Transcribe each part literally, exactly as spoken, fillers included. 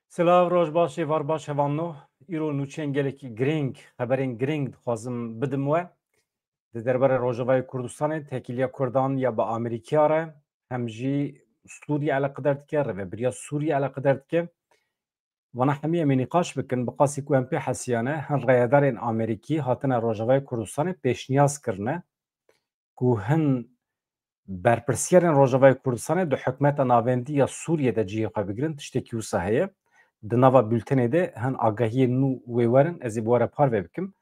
Silav, roj baş, êvar baş, hevalno. Îro nûçeyên gelekî girîng, xeberên girîng dixwazim bidim we. Di derbarê Rojavayê Kurdistanê, têkiliya Kurdan ya bi Amerîkiya re, hem jî Sûriye eleqedar dike, rêvebiriya Sûriye eleqedar dike. Vana hemî em ê nîqaş bikin, bi qasî ku em pê hesiyane, hin rayedarên Amerîkî hatine Rojavayê Kurdistanê pêşniyaz kirine ku hin berpirsiyarên Rojavayê Kurdistanê di hikûmeta navendî ya Sûriyê de cihê xwe bigirin, tiştekî wisa heye. Di nava bultenê de hin agahiyên nû wê werin, ez ê bi we re parve bikim.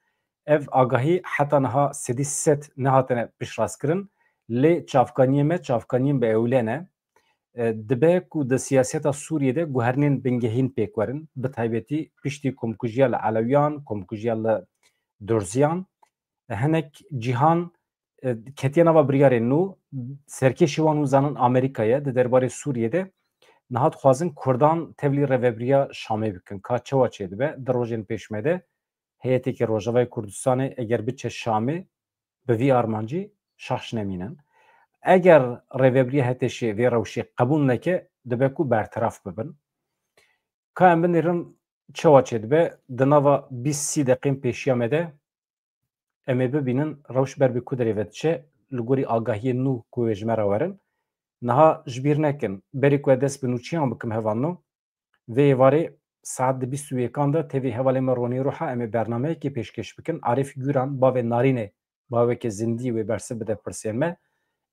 Ev agahî heta niha sedî sed nehatine piştrastkirin, lê çavkaniyê me çavkaniyên bi ewle ne. E, dibe ku di siyaseta Sûriyê de guherinên bingehîn pêk werin, bi taybetî piştî komkujiya li Elewiyan, komkujiya li Durziyan, e, hinek cîhan, e, ketiye nava biryarên nû, serkêşî wan hûn zanin Amerîka ye, di derbarê Sûriyê de niha dixwazin Kurdan tevlî rêvebiriya Şamê bikin. Ka çawa çêdibe? Di rojên pêş me de heyetekî Rojavayê Kurdistanê eger biçe Şamê, bi vî armancî şaş nemînin. Eger rêvebiriya HTŞê vê rewşê qebûl neke, dibe ku bertiraf bibin. Ka em binêrin çawa çêdibe, di nava bîst sî deqên pêşiya me de em ê bibînin rewş ber bi ku derê ve diçe, li gorî agahiyên nû ku wê ji me re werin. Niha ji bîr nekin, berî ku ez dest bi nûçeyan bikim, hevalno, vê êvarê saet di bîst û yekan de tevî hevalê me Ronî Ruha em ê bernameyekê pêşkêş bikin. Arif Güran, bavê Narînê, baveke zindî wê bersiv bide pirsên me.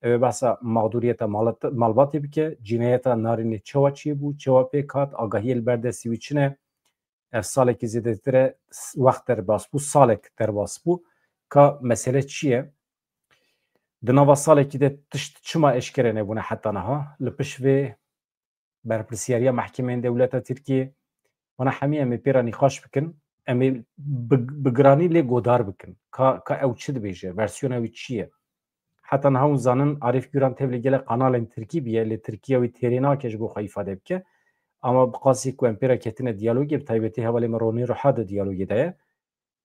Ew ê behsa mexdûriyeta malet-, malbatê bike, cînayeta Narînê çawa çêbû, çawa pêk hat, agahiyê li ber destî wî çi ne. Ev salekî zêdetir e, s-, wext derbas bû, salek derbas bû. Ka mesele çi ye? Di nava salekî de tişt çima eşkere nebûne heta niha? Li pişt vê berpirsiyariya mehkemeyên dewleta Tirkiyê, wana hemî em ê pê re nîqaş bikin, em ê bi, bi giranî lê godar bikin. Ka, ka ew çi dibêje, versiyona wî çi ye? Heta niha hûn zanin Arif Güran tevlî gelek kanalên tirkî bîye, lê tirkiya wî têrê nake ji bo xwe îfade bike. Ama bi qasî ku em pê re ketine diyalogê, bi taybetî hevalê me Ronî Ruha di diyalogê de ye.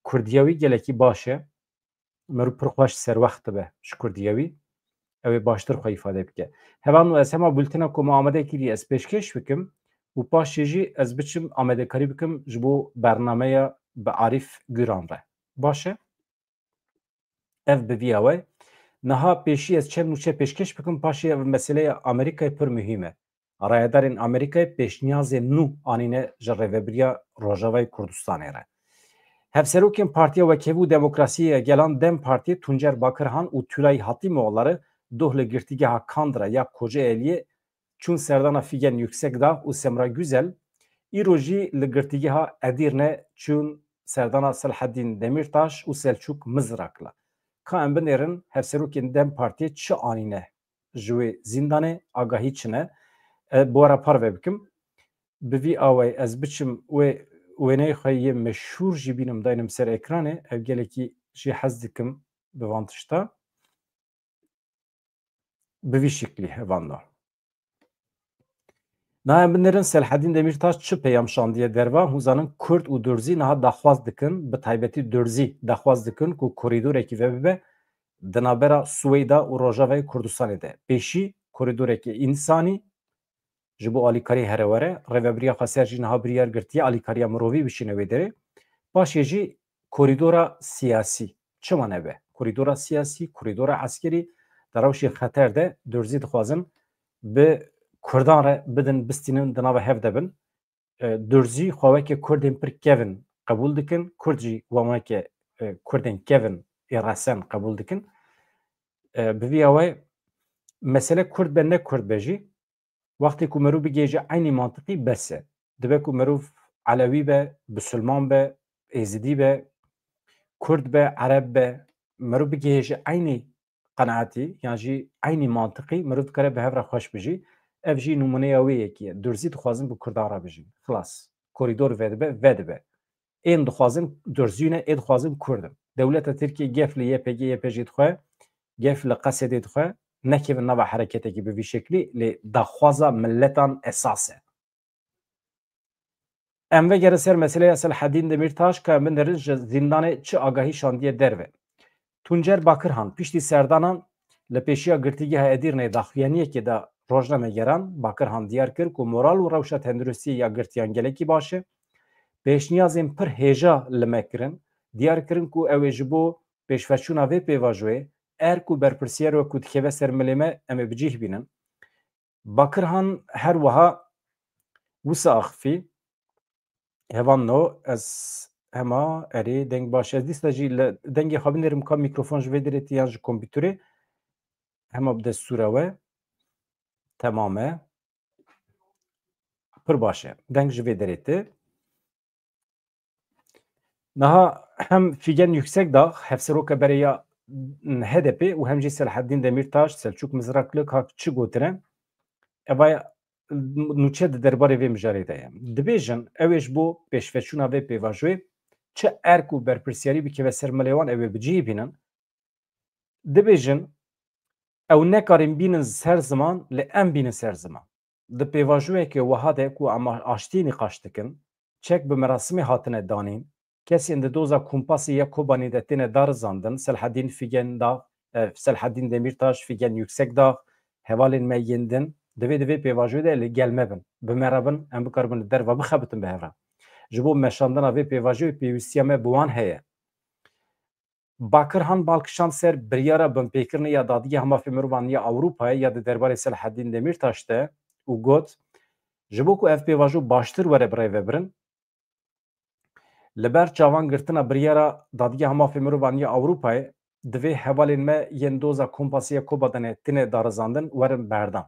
Kurdiya wî gelekî baş e. Meriv pir xweş serwext dibe ji Kurdiya wî. Ew ê baştir xwe îfade bike. Hevalno, ez hema bultena ku me amade kirî ez pêşkêş bikim û paşê jî ez biçim amadekarî bikim ji bo bernameya bi Arif Güran re. Baş e? Ev bi vî awayî. Niha pêşî ez çend nûçe pêşkêş bikim, paşê ev meseleya Amerîkayê pir muhîm e. Rayedarên Amerîkayê pêşniyazên nû anîne ji Rêvebiriya Rojavayê Kurdistanê re. Hevserokên Partiya Wekhevî û Demokrasiyê ya Gelan, DEM Partiyê, Tuncer Bakirhan û Tülay Hatimoğulları doh li girtîgeha Kandra ya Kocaeli'ye çûn serdana Figen Yüksekdağ û Semra Güzel, îro jî li girtîgeha Edîrne çûn serdana Selhedîn Demîrtaş û Selçuk Mızrak'la. Ka em binêrin hevserokên DEM Partiyê çi anîne ji wê zîndanê, agahî çi ne? E, bi we re parve bikim. Bi vî awayî ez biçim wê wêneyê xwe yê meşhûr jî bînim, daynim ser ekranê. Ev gelekî jê hez dikim bi van tişta. Bi vî şiklî hevalno. Niha em binêrin Selhedîn Demîrtaş çi peyam şandiye derva. Hûn zanin Kurd û Durzî niha daxwaz dikin, bi taybetî Durzî daxwaz dikin ku korîdorekî vebibe di navbera Swêda û Rojavayê Kurdistanê de. Pêşî korîdorekî însanî ji bo alîkarî here were, Rêvebiriya Xweser jî niha biryar girtiye alîkariya mirovî bişîne wê derê. Paşê jî korîdora siyasî. Çima nebe? Korîdora siyasî, korîdora eskerî, di rewşê xeter de Durzî dixwazin bi Kurdan re bidin, bistînin, di nava hev de bin. E, Durzî xwe weke Kurdên pir kevin qebûl dikin, Kurd jî wan weke, e, Kurdên kevin ê resen qebûl dikin. E, bi vî awayî mesele Kurd be ne Kurd be jî, wextê ku meriv bigihêje eynî mantiqî bes e. Dibe ku meriv Elewî be, Bisilman be, Êzidî be, Kurd be, Ereb be, meriv bigihêje eynî qenaetî, yan jî eynî mantiqî, meriv dikare bi hev re xweş bijî. Ev jî nimûneya wê yekî ye. Durzî dixwazin bi Kurdan re bijîn. Xilas. Korîdor vedibe, vedibe. Ên dixwazin Durzî ne, ê dixwazin Kurd in. Dewleta Tirkiyê gef li Y P G, Y P G dixwe, gef li Qesedê dixwe, nekevin nava hereketekî bi vî şeklî, lê daxwaza miletan esas e. Em vegerin ser meseleya Selhedîn Demîrtaş, ka em binêrin ji zîndanê çi agahî şandiye derve. Tuncer Bakirhan piştî serdanan li pêşiya girtîgeha Edîrneyê daxuyaniyekê da rojnamegeran Bakirhan diyar kir ku moral û rewşa tenduristiyê ya girtiyan gelekî baş e. Pêşniyazên pir hêja li me kirin. Diyar kirin ku ew ê ji bo pêşveçûna vê pêvajoyê erk û berpirsiyar wekû dikeve ser milê me em ê bi cih bînin. Bakirhan her wiha wisa axifî. Hevan no, ez hema erê deng baş e. Ez dîsa jî li dengê xwe binêrim ka mikrofon ji vê derê tê yan ji kompîterê. Hema bi destûra we. Temam e. Pir baş e. Deng ji vê derê tê. Niha hem Figen Yüksekdağ, hevseroka berê ya H D P û hem jî Selahaddin Demirtaş, Selçuk Mızraklı, ka çi gotine, eva nûçe di derbarê vê mijarê de ye. Dibêjin, ew ê ji bo pêşveçûna vê pêvajoyê çi erk û berpirsiyarî bikeve ser milê wan, ew ê bi cihî bînin. Dibêjin, ew nekarin bînin ser ziman, lê em bînin ser ziman. Di pêvajoyeke wiha de ku em aştiyê nîqaş dikin, çek bi merasimê hatine danîn, kesên di doza kumpasê ya Kobanê de têne darizandin, Selhedîn Figen Dağ, e, Selhedîn Demîrtaş, Figen Yüksekdağ, hevalên me yên din, divê di vê pêvajoyê de li gel me bin, bi me re bin, em bikaribin li derve bixebitin bi hev re. Ji bo meşandina vê pêvajoyê pêwîstiya me bi wan heye. Bakirhan bal kişand ser biryara binpêkirinê ya Dadgeha Mafê Mirovan ya Ewropayê ya di derbarê Selhedîn Demîrtaş de û got, ji bo ku ev pêvajo baştir were birêvebirin, li ber çavan girtina biryara Dadgeha Mafê Mirovan ya Ewropayê divê hevalên me yên doza Kompasê ya Kobanê têne darizandin werin berdan.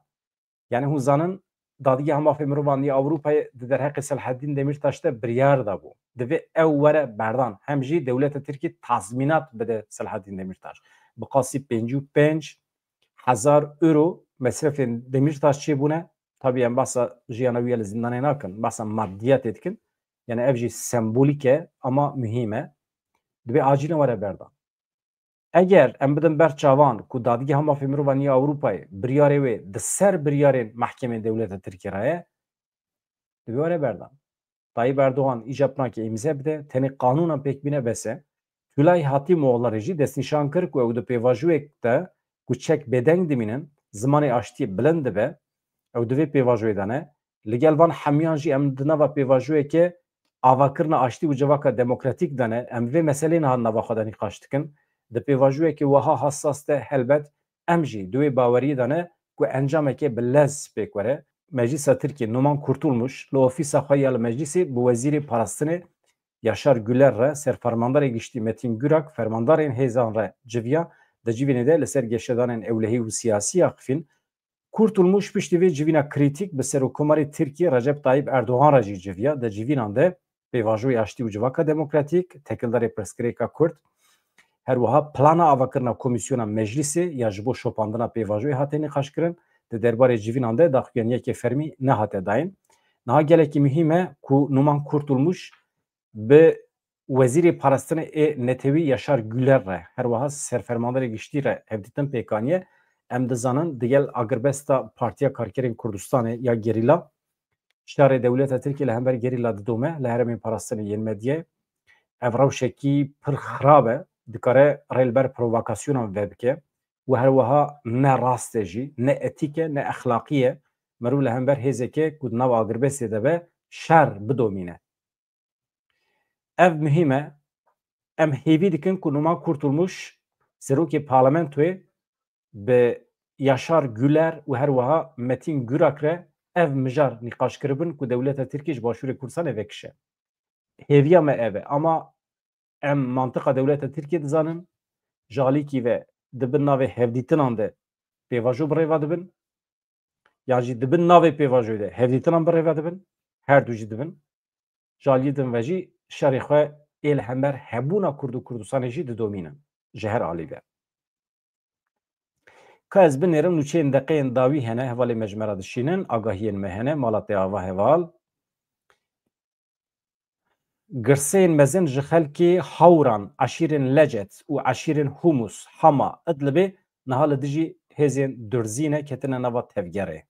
Yani hûn zanin, Dadgeha Mafê Mirovan ya Ewropayê di derheqê Selhedîn Demîrtaş de biryar dabû. Divê ew were berdan. Hem jî dewleta Tirkî tazmînat bide Selhedîn Demîrtaş. Bi qasî pêncî û pênc hezar euro mesrefên Demîrtaş çêbûne. Tabî em behsa jiyana wî ya li zîndanê nakin. Behsa maddiyatê dikin. Yani ev jî sembolîk e ama muhîm e. Divê acîlen were berdan. Eger em bidin ber çavan ku Dadgeha Mafê Mirovan ya Ewropayê biryarê wê di ser biryarên mehkemên dewleta Tirkiyê re ye, divê were berdan. Tayyip Erdogan îcab nake îmze bide, tenê qanûnan pêk bîne bes e. Tülay Hatimoğulları jî destnîşan kir ku ew di pêvajoyek de ku çek bêdeng dimînin, zimanê aştiyê bilind dibe, ew di vê pêvajoyê de ne. Li gel van hemiyan jî em di nava pêvajoyeke avakirina aştî û civaka demokratîk de ne. Em vê meselê niha nava xwe de nîqaş dikin. Di pêvajoyeke wiha hassas de helbet em jî di wê baweriyê de ne ku encameke bi lez pêk were. Meclisa Tirkiyê Numan Kurtulmuş li ofîsa xwe ya li Meclîsê bi Wezîrê Parastinê Yaşar Güler re, Serfermandarê Giştî Metin Gürak, fermandarên hêzan re civiya. Di civînê de li ser geşedanên ewlehî û siyasî axifîn. Kurtulmuş piştî vê civîna krîtîk bi Serokkomarê Tirkiyê Recep Tayyip Erdogan re jî civiya. Di civînan de pêvajoyê aştî û civaka demokratîk, tekildarê pirsgirêka Kurd, her wiha plana avakirina komîsyona meclîsê ya ji bo şopandina pêvajoyê hate nîqaşkirin. Di derbarê civînan de daxuyaniyeke fermî nehate dayîn. Niha gelekî muhîm e ku Numan Kurtulmuş bi Wezîrê Parastinê ê Netewî Yaşar Güler re, her wiha Serfermandarê Giştî re hevdîtin pêk aniye. Em dizanin, digel agirbesta Partiya Karkerên Kurdistanê ya gerîla, şerê dewleta Tirkiyê li hember gerîla didome li herêmên parastinê yên Medyayê. Ev rewşekî pir xirab e, dikare rê li ber provokasyonan vebike û her wiha ne rast e jî, ne etîk e, ne exlaqî ye. Mirov li hember hêzeke ku di nav agirbestê de be, şer bidomîne. Ev muhîm e. Em hêvî dikin ku Numan Kurtulmuş, serokê parlamentoyê, bi Yaşar Güler û her wiha Metin Gürak re ev mijar nîqaş kiribin ku dewleta Tirkiyê ji Başûrê Kurdistanê vekişe. Hêviya me ev e. Ama em mantiqa dewleta Tirkiyê dizanin, ji alîkî ve di bin navê hevdîtinan de pêvajo bi rêva dibin, yan jî di bin navê pêvajoyê de hevdîtinan bi rêva dibin, her du jî dibin. Ji aliyê din ve jî şerê xwe ê li hember hebûna Kurd û Kurdistanê jî didomînin ji her alî ve. Ka ez binêrim, nûçeyên deqeyên dawî hene, hevalê me ji me re dişînin, agahiyên me hene, mala te ava heval. Girseyên mezin ji xelkê Hawran, eşîrên Lecet û eşîrên Humus, Hama, Idlibê niha li dijî hêzên Durzîne ketine nava tevgerê.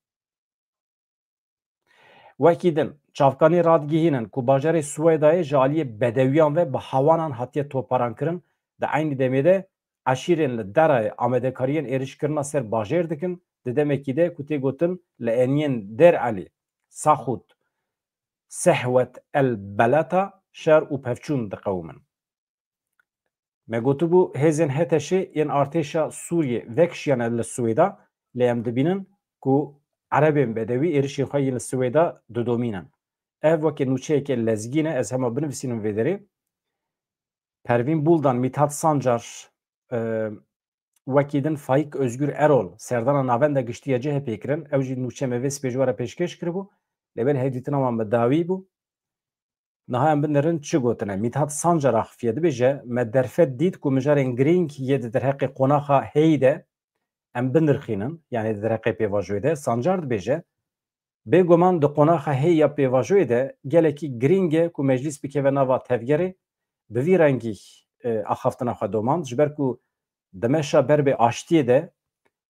Wekî din, çavkanî radigihînin ku bajarê Swêdayê ji aliyê bedewiyan ve bi hawanan hatiye toparankirin, di eynî demê de eşîrên li Derayê amadekariyên êrişkirina ser bajêr dikin, di demekî de ku tê gotin li eniyên Dêr Elî, Saxût, Sehwet el Beleta şer û pevçûn diqewimin. Me gotibû hêzên H T Ş'ê yên artêşa Sûriyê vekişiyane li Swêda, lê em dibînin ku Erebên Bedewî êrişên xwe yên li Swêda didomînin. Ev weke nûçeyeke lezgî ne, ez hema binivîsînim vê derê. Pervîn Buldan, Mithat Sancar, e, wekî din Faik Özgür Erol, serdana navenda giştî ya C H P'ê kirin. Ew jî nûçe me vê sibê ji we re pêşkêş kiribû. Lê belê hevdîtina wan bi dawî bû. Niha em binêrin çi gotine. Mithat Sancar axifiye dibêje, me derfet dît ku mijarên girîng yê di derheqê qonaxa heyî de em binirxînin, yanî di derheqê pêvajoyê de. Sancar dibêje, bêguman di qonaxa heyî ya pêvajoyê de gelekî girîng e ku meclîs bikeve nava tevgerê, bi vî rengî, e, axaftina xwe domand, ji ber ku di meşa ber bê aştiyê de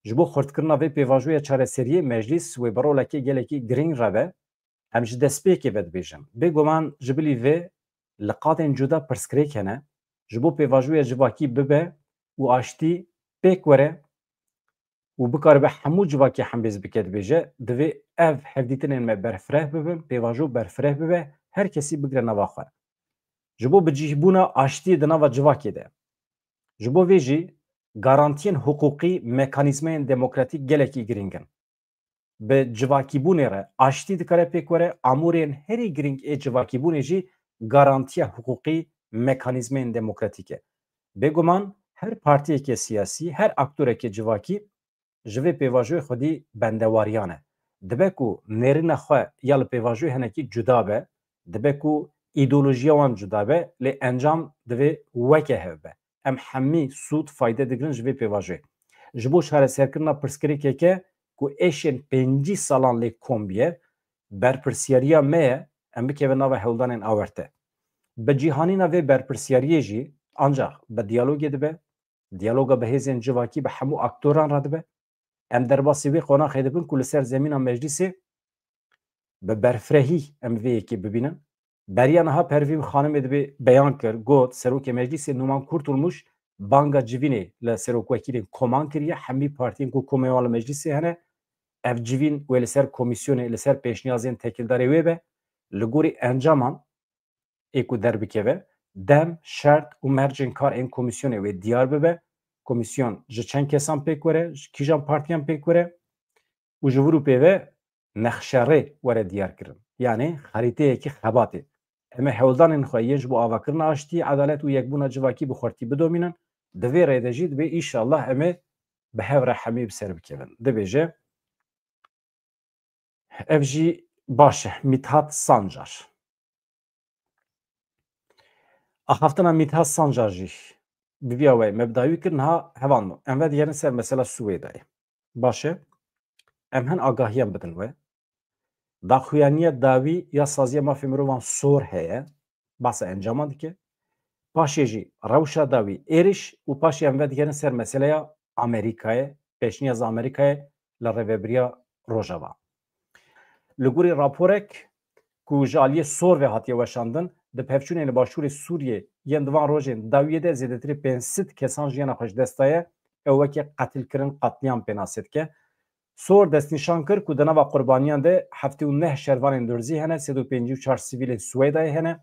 ji bo xurtkirina vê pêvajoya çareseriyê meclîs wê bi rolekê gelekî girîng rebe. Em ji destpêkê ve dibêjin. Bêguman ji bilî vê li qadên cuda pirsgirêk hene, ji bo pêvajoya civakî bibe û aştî pêk were û bikaribe hemû civakê hembêz bike, dibêje, divê ev hevdîtinên me berfireh bibin, pêvajo berfireh bibe, her kesî bigire nava xwe. Ji bo bicîhbûna aştiyê di nava civakê de. Ji bo vê jî garantiyên hiqûqî, mekanîzmayên demokratîk gelekî girîng in. Bi civakîbûnê re aştî dikare pêk were, amûrên herî girîng ê civakîbûnê jî garantiya hiqûqî, mekanîzmayên demokratîk e. Bêguman her partiyeke siyasî, her aktoreke civakî ji vê pêvajoyê xwedî bendewariyan e. Dibe ku nêrîna xwe ya li pêvajoyê hinekî cuda be, dibe ku îdeolojiya wan cuda be, lê encam divê weke hev be. Em hemî sûd, fayde digirin ji vê pêvajoyê. Ji bo çareserkirina pirsgirêkeke ku êşên pêncî salan lê kom bûye, berpirsiyariya me ye, em bikevin nava hewldanên awarte. Bi cîhanîna vê berpirsiyariyê jî ancax bi diyalogê dibe, diyaloga bi hêzên civakî bi hemû aktoran re dibe. Em derbasî wê qonaxê dibin ku li ser zemîna meclîsê bi berfirehî em vê yekê bibînin. Beriya niha Pervîn Xanimê dibê beyan kir, got, Serokê Meclîsê Numan Kurtulmuş banga civînê li serokwekîlên koman kiriye, hemî partiyên ku komê wan li meclîsê hene, ev civîn wê li ser komîsyonê, li ser pêşniyazên tekildarê wê be, li gorî encaman ê ku derbikeve, dem, şert û mercên kar ên komîsyonê wê diyar bibe, komîsyon ji çend kesan pêk were, ji kîjan partiyan pêk were û ji vir û pê ve nexşerê were diyar kirin. Yanî xerîteyekî xebatê. Em ê hewldanên xwe yên ji bo avakirina aştî, edalet û yekbûna civakî bi xurtî bidomînin. Di vê rê de jî dibê, înşallah, em ê bi hev re hemî bi ser bikevin. Dibêje, ev jî baş e. Mithat Sancar. Axaftina Mithat Sancar jî bi vîya we me bi dawî kir, niha hevalno. Em vedigerin ser mesela Swêdayê. Baş e. Em hin agahiyan bidin we. Daxuyaniya dawî ya saziya mafê mirovan sor heye. Bahsa encaman dike. Paşê jî rewşa dawî êriş û paşê em vedigerin ser meseleya Amerîkayê, pêşniyaza Amerîkayê li rêvebiriya Rojava. Li gorî raporek ku ji aliyê sor ve hatiye weşandin, di pevçûnên li başûrê Sûriyê yên di van rojên dawiyê de zêdetirî pênc sed kesan jiyana xwe ji dest daye, ew weke qetilkirin, qetlîam pê nasê dike. Sor destnîşan kir ku di nava qurbaniyan de heftê û neh şervanên durzî hene, sed û pêncî û çar sivîlên Swêdayê hene,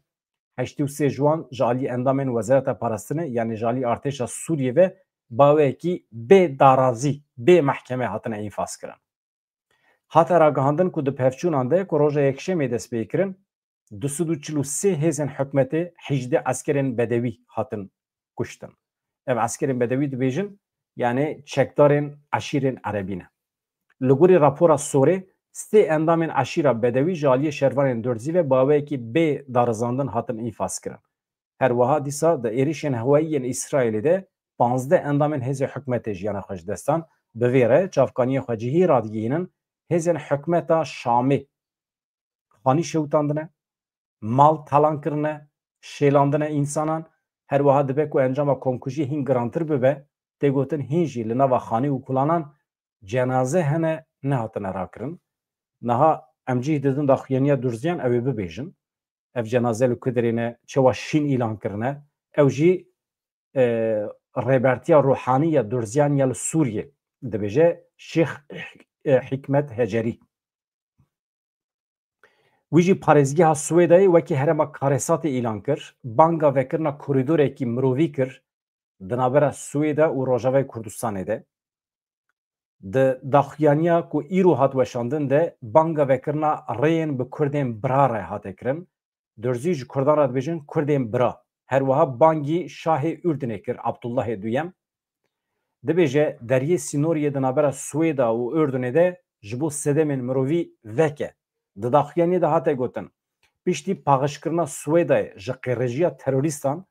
heştê û sê ji wan ji alî endamên Wezareta Parastinê, yanî ji alî artêşa Sûriyê ve baweyekî bê darazî, bê mehkeme hatine înfazkirin. Hate ragihandin ku di pevçûnan de ku roja Yekşemê dest pê kirin, du sed û çil û sê hêzên hikûmetê, hejdeh eskerên bedewî hatin kuştin. Ev eskerên bedewî dibêjin, yanî çekdarên eşîrên erebî ne. Li gorî rapora Sorê, sê endamên eşîra bedewî ji aliyê şervanên durzî ve bi awayekî bê darizandin hatin înfazkirin. Her wiha dîsa di êrişên hewayî yên Îsraîlê de panzdeh endamên hêzê hikûmetê jiyana xwe ji dest dan. Bi vê re çavkaniyên xwe cihî radigihînin, hêzên hikûmeta Şamê xanî şewitandine, mal talan kirine, şêlandine însanan, her wiha dibe ku encama komkujiyê hîn girantir bibe, tê gotin hîn jî li nava xanî û kolanan cenaze hene nehatine rakirin. Niha em cih didin daxuyaniya durziyan, ew ê bibêjin. Ev cenaze li ku derê ne, çawa şîn îlan kirine? Ew jî, e, rêbertiya ruhanî ya durziyan ya li Sûriyê dibêje Şêx, e, Hikmet Hecerî. Wî jî parêzgeha Swêdayê wekî herêma karesatê îlan kir. Banga vekirina korîdorekî mirovî kir di navbera Swêda û Rojavayê Kurdistanê de. Di daxuyaniya ku îro hat weşandin de banga vekirina rêyên bi Kurdên bira re hate kirin. Durzî ji Kurdan re dibêjin Kurdên bira. Her wiha bangî şahê Urdunê kir, Abdullahê Duyem. Dibêje deriyê sînoriyê di navbera Swêda û Urdunê de ji bo sedemên mirovî veke. Di daxuyaniyê de hate gotin, piştî paxişkirina Swêdayê ji qêrejiya terorîstan,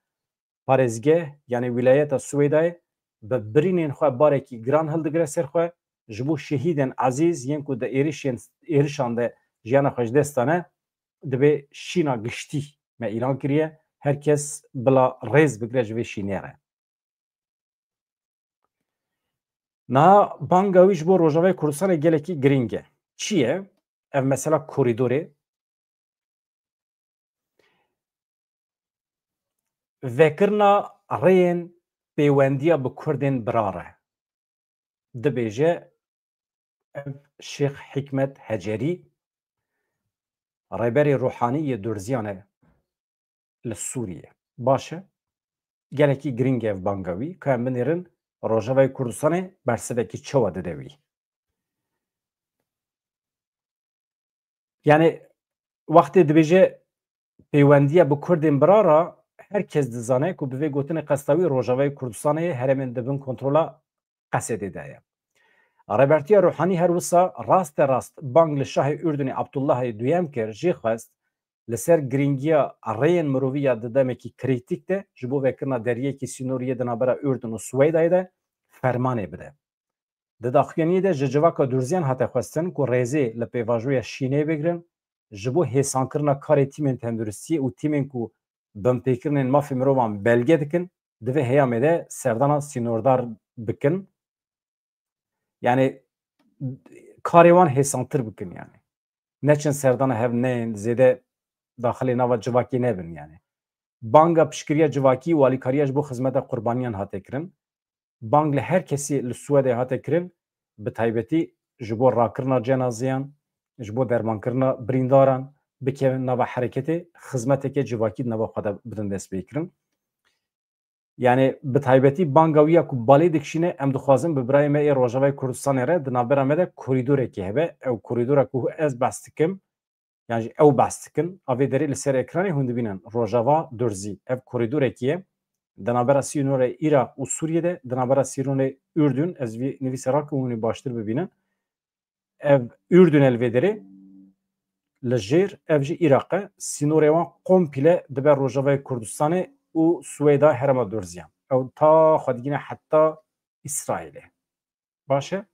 parêzgeh, yanî wîlayeta Swêdayê bi birînên xwe barekî giran hildigire ser xwe, ji bo şehîdên ezîz yên ku di êrişên, êrişan de jiyana xwe ji dest dane, divê şîna giştî me îlan kiriye, her kes bila rêz bigire ji vê şînê re. Niha banga wî ji bo Rojavayê Kurdistanê gelekî girîng e. Çi ye? Ev mesela korîdorê, vekirina rêyên pêwendiya bi Kurdên bira re. Dibêje ev Şêx Hikmet Hecerî, rêberê ruhanî yê Durziyan e li Sûriyê. Baş e. Gelekî girîng e ev banga wî. Ka em binêrin Rojavayê Kurdistanê bersivekî çawa dide wî? Yani wextê dibêje pêwendiya bi Kurdên bira re, her kes dizane ku bi vê gotinê qesta wî Rojavayê Kurdistanê ye, herêmên di bin kontrola Qesedê de ye. Rêbertiya Ruhanî her wisa raste rast bang li şahê Urdunê Abdullahê Duyem kir, jê xwest li ser girîngiya rêyên mirovî ya di demekî krîtîk de ji bo vekirina deriyekî sînoriyê di navbera Urdun û Swêdayê de fermanê bide. Di daxuyaniyê de ji civaka Durziyan hate xwestin ku rêzê li pêvajoya şînê bigirin, ji bo hêsankirina karê tîmên tenduristiyê û tîmên ku binpêkirinên mafê mirovan belge dikin, divê heyamê de serdana sînordar bikin. Yani karê wan hêsantir bikin yani. Neçin serdana hev neyên, zêde daxilê nava civakê nebin yani. Banga piştgiriya civakî û alîkariya ji bo xizmeta qurbaniyan hate kirin. Bang li her kesî li Swêdê hate kirin, bi taybetî ji bo rakirina cenazeyan, ji bo dermankirina birîndaran bikevin nava hereketê, xizmeteke civakî di nava xwe de bidin destpêkirin. Yani bi taybetî banga wî ya ku balê dikişîne, em dixwazin bi birayê me ê Rojavayê Kurdistanê re di navbera me de korîdorekê hebe. Ew korîdora ku ez behs dikim, yan jî ew behs dikin, a vê derê li ser ekranê hûn dibînin Rojava Durzî. Ev korîdorekî ye di navbera sînorê Iraq û Sûriyê de, di navbera sînorê Urdun, ez vî nivîsê rakim hûn ê baştir bibînin. Ev Urdun e li vê derê, li jêr, ev jî Iraq e. Sînorê wan komple dibe Rojavayê Kurdistanê û Swêda herêma Durziyan. Ew ta xwe digîne heta Îsraîlê. Baş e?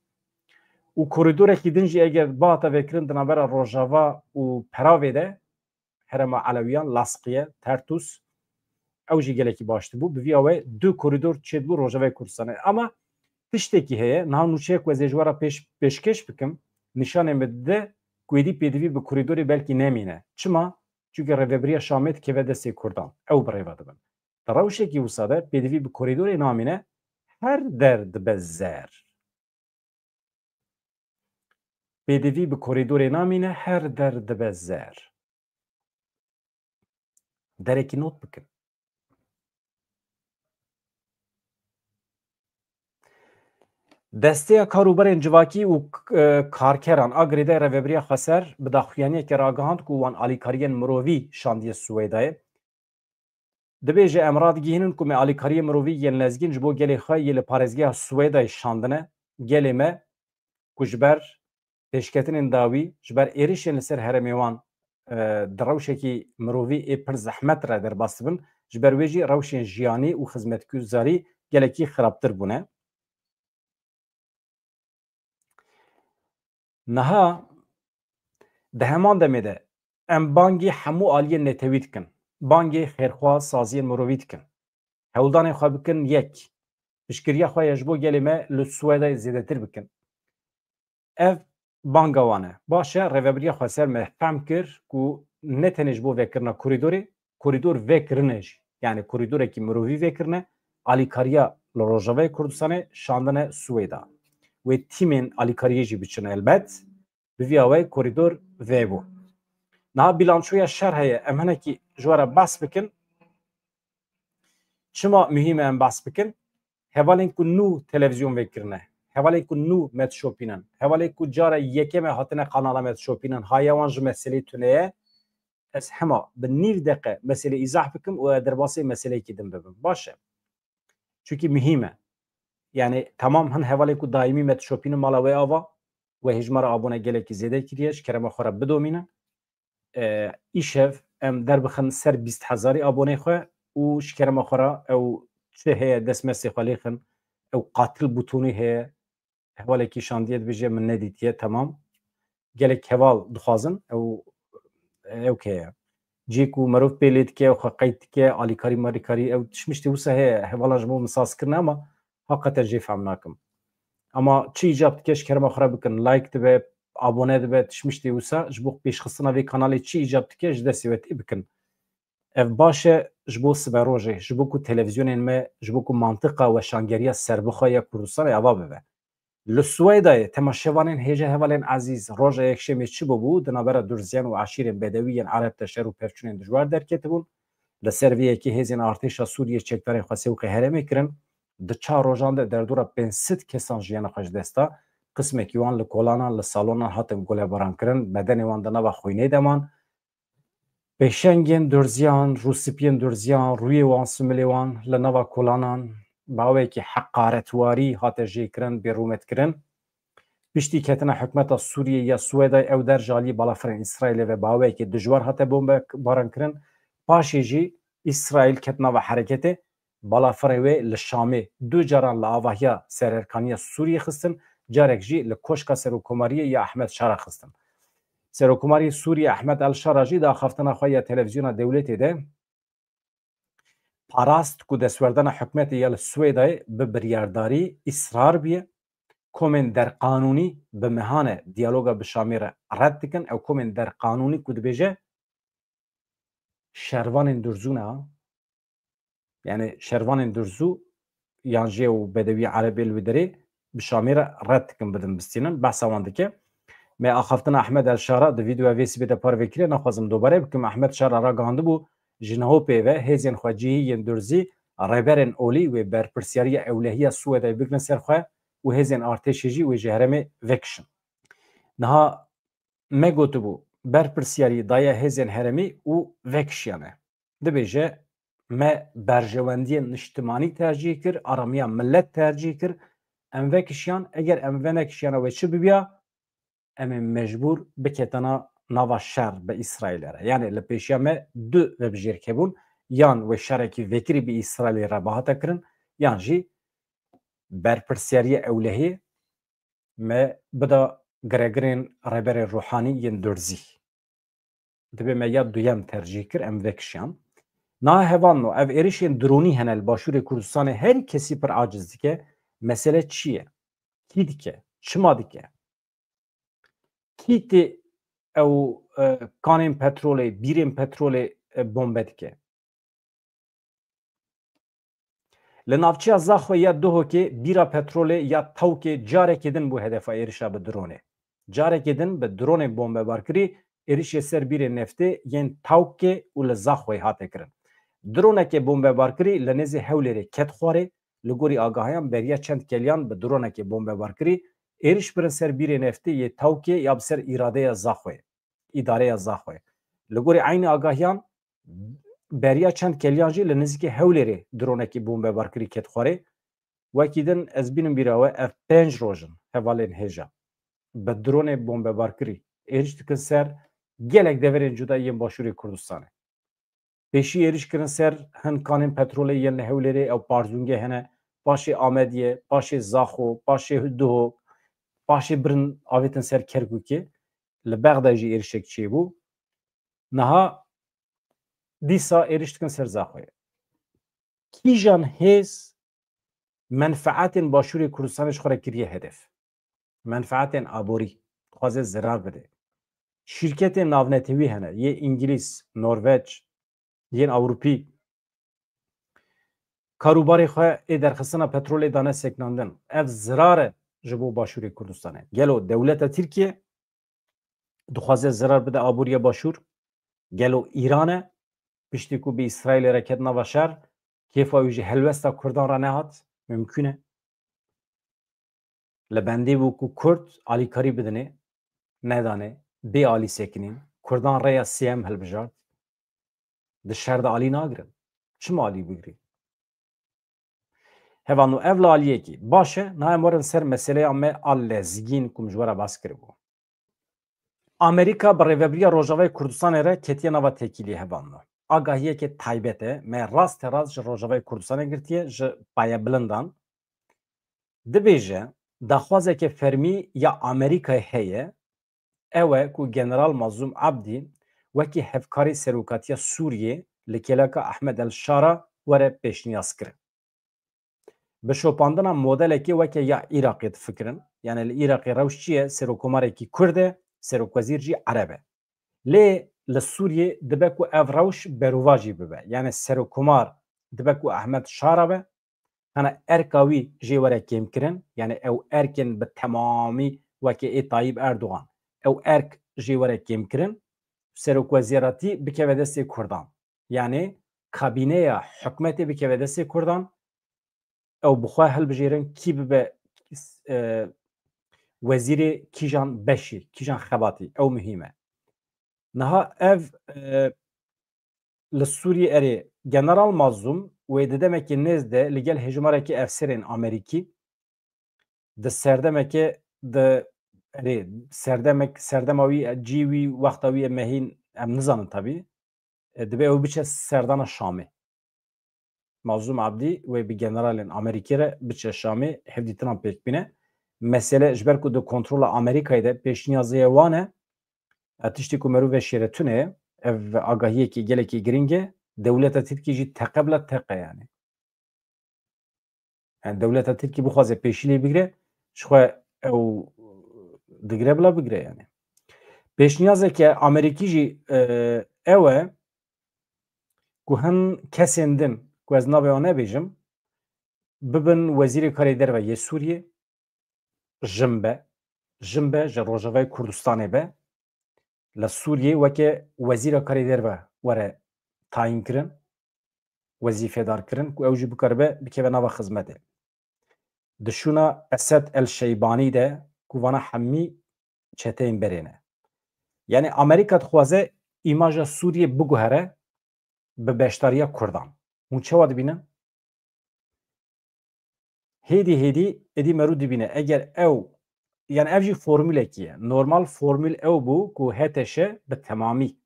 Û korîdorekî din jî eger bihata vekirin di navbera Rojava û Peravê de, herêma Elewiyan, Lasqiye, Tertus, ew jî gelekî baş dibû. Bi vî awayî du korîdor çêdibû Rojavayê Kurdistanê. Ama tiştekî heye, niha nûçeyek ku ez ê ji we re pêş, pêşkêş bikim, nîşanê min dide ku êdî pêdivî bi korîdorê belkî nemîne. Çima? Çunke rêvebiriya Şamê dikeve destê Kurdan. Ew bi rêve dibin. Di rewşekî wisa de pêdivî bi korîdorê namîne, her der dibe zer. Pêdivî bi korîdorê namîne, her der dibe zer. Derekî not bikin. Desteya Karûberên Civakî û, e, Karkeran a girêdayî Rêvebiriya Xweser bi daxuyaniyekê ragihand ku wan alîkariyên mirovî şandiye Swêdayê. Dibêje, em radigihînin ku me alîkariyê mirovî yên lezgîn ji bo gelê xwe yê li parêzgeha Swêdayê şandine. Gelê me ku ji ber pêşketinên dawî, ji ber êrişên li ser herêmê wan, e, di rewşekî mirovî ê pir zehmet re derbas dibin, ji ber wê jî rewşên jiyanî û xizmetguzarî gelekî xirabtir bûne. Niha di heman demê de em bangî hemû aliyên netewî dikin. Bangê xêrxwaz, saziyên mirovî dikin. Hewldanên xwe bikin yek. Piştgiriya xwe ya ji bo gelê me li Swêdayê zêdetir bikin. Ev banga wan e. Baş e, Rêvebiriya Xweser me fehm kir ku ne tenê ji bo vekirina korîdorê, korîdor vekirine jî. Yani korîdorekî mirovî vekirine, alîkariya li Rojavayê Kurdistanê şandine Swêda. wê tîmên alîkariyê jî biçin elbet. Bi vî awayî korîdor vebû. Niha bîlançoya şer heye, em hinekî ji we re behs bikin. Çima muhîm e em behs bikin? Hevalên ku nû televîzyon vekirine, hevalên ku nû me dişopînin, hevalên ku cara yekem e hatine kanala me dişopînin, haya wan ji meselê tune ye. Ez hema bi nîv deqe meselê îzah bikim û ez derbasê meseleyekî din bibim. Baş e. Çunkî muhîm e. Yani temam hin hevalên ku daîmî me dişopînin mala wê ava, wê hêjmara abone gelekî zêde kiriye, ji kerema xwe re bidomînin. E, îşev em derbixin ser bîst hezarî aboneyê xwe û ji kerema xwe re ew çi heye destmestê xwe lêxin, ew qatil butonî heye, hevalekî şandiye dibêje min nedîtiye, temam. Gelek heval dixwazin, ew, ew heye. Cihê ku merov pê lê dike, xwe qeyd dike, alîkarî marîkarî, ew tişmiştê wisa heye, hevalan ji bo min saz kirine, ama heqeten jê fehm nakim. Ama çi îcab dike, ji kerema xwe re bikin, like dibe, abone dibe, tişmiştê wisa, ji bo pêşxistina vê kanalê çi îcab dike, ji destê we tê bikin. Ev baş e ji bo siberojê, ji bo ku televîzyonên me, ji bo ku mantiqa weşangeriya serbixwe ya Kurdistanê ava bibe. Li Swêdayê temaşevanên hêja hevalên ezîz, roja yekşemê çi bûbû, di navbera Durziyan û eşîrên bedewî yên Ereb de şer û pevçûnên dijwar derketibûn. Li ser vê yekê hêzên artêşa Sûriyê çekdarên xwe sewqê herêmê kirin. Di çar rojan de derdora pênc sed kesan jiyana xwe ji dest da. Qismekî wan li kolanan, li salonan hatin gulebaran kirin, bedenê wan di nava xwînê de man. Pêşengên durziyan, rûspiyên durziyan, rûyê wan, similê wan li nava kolanan bi awayekî heqaretwarî hate jêkirin, bêrûmetkirin. Piştî ketina hikûmeta Sûriyê ya Swêdayê ew der ji aliyê balafirên Îsraîlê ve bi awayekî dijwar hate bombebarankirin. Paşê jî Îsraîl ket nava hereketê, balafirê wê li Şamê du caran li avahiya Sererkaniya Sûriyê xistin, carek jî li Koşka Serokkomariyê ya Ehmed Şara xistin. Serokkomarê Sûriyê Ehmed El Şara jî di axaftina xwe ya televîzyona dewletê de parast ku destwerdana hikûmetê ya li Swêdayê bi biryardarî, îsrar bûye. Komên derqanûnî bi mehane diyaloga bi Şamê re red dikin. Ew komên derqanûnî ku dibêje şervanên durzû ne, yani şervanên durzû yan jê û bedewî erebê li wê derê bi Şamê re red dikin, bidin bistînin. Behsa wan dike. Me axaftina Ehmed El Şara di vîdeoya vê sibê de parve kiriye, naxwazim dobare bikim. Ehmed Şara ragihandibû ji niho pê ve hêzên xwecihî yên durzî, rêberên olî wê berpirsyariya ewlehiya Swêdayê bigrin ser xwe û hêzên artêşê jî wê ji herêmê vekişin. Niha me gotibû, berpirsyarî daye hêzên herêmî û vekişiyane. Dibêje, me berjewendiyên niştimanî tercîh kir, aramiya milet tercîh kir, em vekişiyan, eger em venekişiyana wê çi bibiya, em ê mecbûr biketana nava şer bi Îsraîlê re. Yani li pêşiya me du vebijêrk hebûn, yan wê şerekî vekirî bi Îsraîlê re bihata kirin, yan jî berpirsyariya ewlehî me bida giregirên rêberên ruhanî yên durzî. Dibê me ya duyem tercîh kir, em vekişiyan. Niha hevalno, ev êrişên dronî hene li Başûrê Kurdistanê, herî kesî pir aciz dike. Mesele çi ye? Kî dike? Çima dike? Kî tê ew, e, kanên petrolê, bîrên petrolê, e, bombe dike? Li navçeya Zaxoyê ya Duhokê bîra petrolê ya tawkê carekê din bû hedefa êrişa bi dronê. Carekê din bi dronên bombebarkirî êrişê ser bîrên neftê yên tawkê û li Zaxoyê hate kirin. Dronekê bombebarkirî li nêzî Hewlêrê ket xwarê, li gorî agahiyan beriya çend keliyan bi dronekê bombebarkirî êriş birin ser bîrê neftê yê tawkê ya bi ser îradeya Zaxoyê, îdareya Zaxoyê. Li gorî eynî agahiyan beriya çend keliyan jî li nizîkê Hewlêrê dronekî bombebarkirî ket xwarê. Wekî din ez bînim bîra we, ev pênc roj in hevalên hêja bi dronê bombebarkirî êriş dikin ser gelek deverên cuda yên Başûrê Kurdistanê. Pêşî êriş kirin ser hin kanên petrolê yên li Hewlêrê, ew Parzûngê hene, paşê Amediyê, paşê Zaxo, paşê Duhok, paşê birin avêtin ser Kerkûkê. Li Bexdayê jî êrişek çêbû. Niha dîsa êriş dikin ser Zaxoyê. Kîjan hêz menfeetên Başûrê Kurdistanê ji xwe re kiriye hedef? Menfeetên aborî, dixwaze zirar bide. Şîrketên navnetewî hene, yê Îngilîz, Norveç, yên Ewropî. Karûbarê xwe ê derxistina petrolê dane seknandin. Ev zirar e ji bo Başûrê Kurdistanê. Gelo dewleta Tirkiye dixwaze zerar bide aboriya Başûr? Gelo Îran e, piştî ku bi Îsraîlê re ket nava şer, kêfa wî ji helwesta Kurdan re nehat? Mimkûn e. Li bendê bû ku Kurd alîkarî bidinê, nedanê, bê alî sekinîn. Kurdan rêya sêyem hilbijart. Di şer de alî nagirin. Çima alî bigirî? Hevano, ev li aliyekî. Baş e, niha em werin ser meseleya me a lezgîn ku min ji we re bas kiribû. Amerîka bi rêvebiriya Rojavayê Kurdistanê re ketiye nava têkiliyê, hevano. Agahiyeke taybet e, me rasterast ji Rojavayê Kurdistanê girtiye, ji payebilindan. Dibêje, daxwazeke fermî ya Amerîkayê heye, ew e ku General Mazlûm Abdî wekî hevkarê serokatiya Sûriyê li kêleka Ahmed El Şara were pêşniyazkirin. Bi şopandina modelekê weke ya Iraqê difikirin. Yani li Iraqê rewş çi ye? Serokkomarekî Kurd e, serokwezîr jî Ereb e. Lê li Sûriyê dibe ku ev rewş berovajî bibe. Yani serokkomar dibe ku Ahmed Şara be, hene erka wî jê were kêmkirin, yani ew erkên bi temamî weke ê Tayyip Erdogan, ew erk jê were kêmkirin, serokwezîratî bikeve destê Kurdan. Yani kabîneya hikûmetê bikeve destê Kurdan, ew bi xwe hilbijêrin kî bibe, e, wezîrê kîjan beşî, kîjan xebatî, ew muhîm e. Niha ev, e, li Sûriyê erê General Mazlûm wê di demekê nêz de li gel hêjmarekî efserên Amerîkî di serdemeke di erê serdemek, serdema wî, cî wî, wexta wî ye mehîn, em nizanin tabî. E, dibe ew biçe serdana Şamê. Mazlûm Abdî wê bi generalên Amerîkî re biçe Şamê, hevdîtinan pêk bîne. Mesele ji ber ku di kontrola Amerîkayê de pêşniyazê ye wan e, e, tiştê ku merû veşêre tune ye, ev agahiyekî gelekî girîng e, dewleta Tirkî jî teqe bila teqe yani. Yani dewleta Tirkî bixwaze pêşî lê bigire, ji xwe ew digire bila bigire yani. Pêşniyazeke Amerîkî jî, e, ew e ku hin kesên din, ku ez navê wan nebêjim, bibin wezîrê karê derve yê Sûriyê, jin be, jin be, ji Rojavayê Kurdistanê be, li Sûriyê weke wezîra karê derve were tayîn kirin, wezîfedar kirin ku ew jî bikaribe bikeve nava xizmetê. Di şûna Esed El Şeybanî de ku vana hemî çeteyên berê ne. Yani Amerîka dixwaze îmaja Sûriyê biguhere bi beşdariya Kurdan. Hûn çawa dibînin? Hêdî hêdî êdî merû dibîne. Eger ew, yani ev jî formûlekî ye. Normal formûl ew bû ku H T Ş bi temamî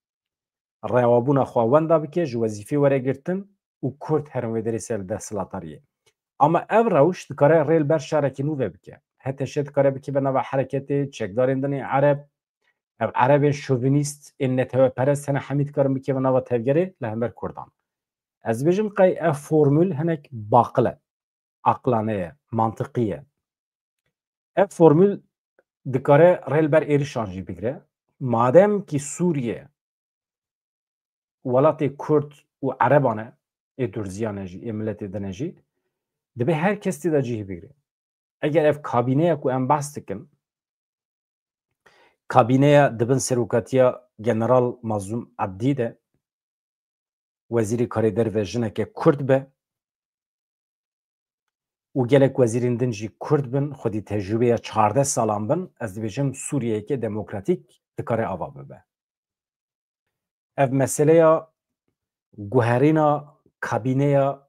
rewabûna xwe wenda bike, ji wezîfê were girtin û Kurd herin wê derê ser desthilatariyê. Ama ev rewş dikare rê li ber şarekî nû ve bike. H T Ş dikare bikeve nava hereketê çekdarên din ê Ereb, ev Erebên şovinîst, ên neteweperest hene hemî dikarin bikeve nava tevgerê li hember Kurdan. Ez dibêjim qey ev formûl hinek baqil e, aqilane ye, mantiqî ye. Ev formûl dikare rê li ber êrişan jî bigire. Madem kî Sûriye welatê Kurd û Ereban e, ê Durziyan e jî, ê miletê din e jî, dibe her kes tê de cihê bigire. Eger ev kabîneya ku em behs dikin, kabîneya di bin serokatiya General Mazlûm Ebdî de, wezîrê karê derve jineke Kurd be û gelek wezîrên din jî Kurd bin, xwedî tecrûbeya çardeh salan bin, ez dibêjim Sûriyeyeke demokratîk dikare ava bibe. Ev meseleya guherîna kabîneya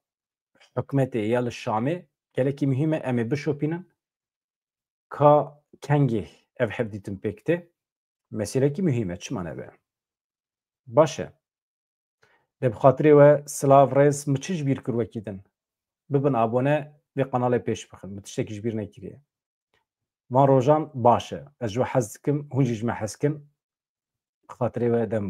hikûmetê ya li Şamê gelekî muhîm e, em ê bişopînin. Ka kengê ev hevdîtin pêk tê? Meselekî muhîm e, çima nebe? Baş e. De bi xatirê we silav, rêz, min çi ji bîr kir wekî din? Bibin abone, vê qenalê pêş bixin. Min tiştekî ji bîr nekiriye. Van rojan baş e. Ez ji we hez dikim, hûn jî ji me hez kin. Bi xatirê we dem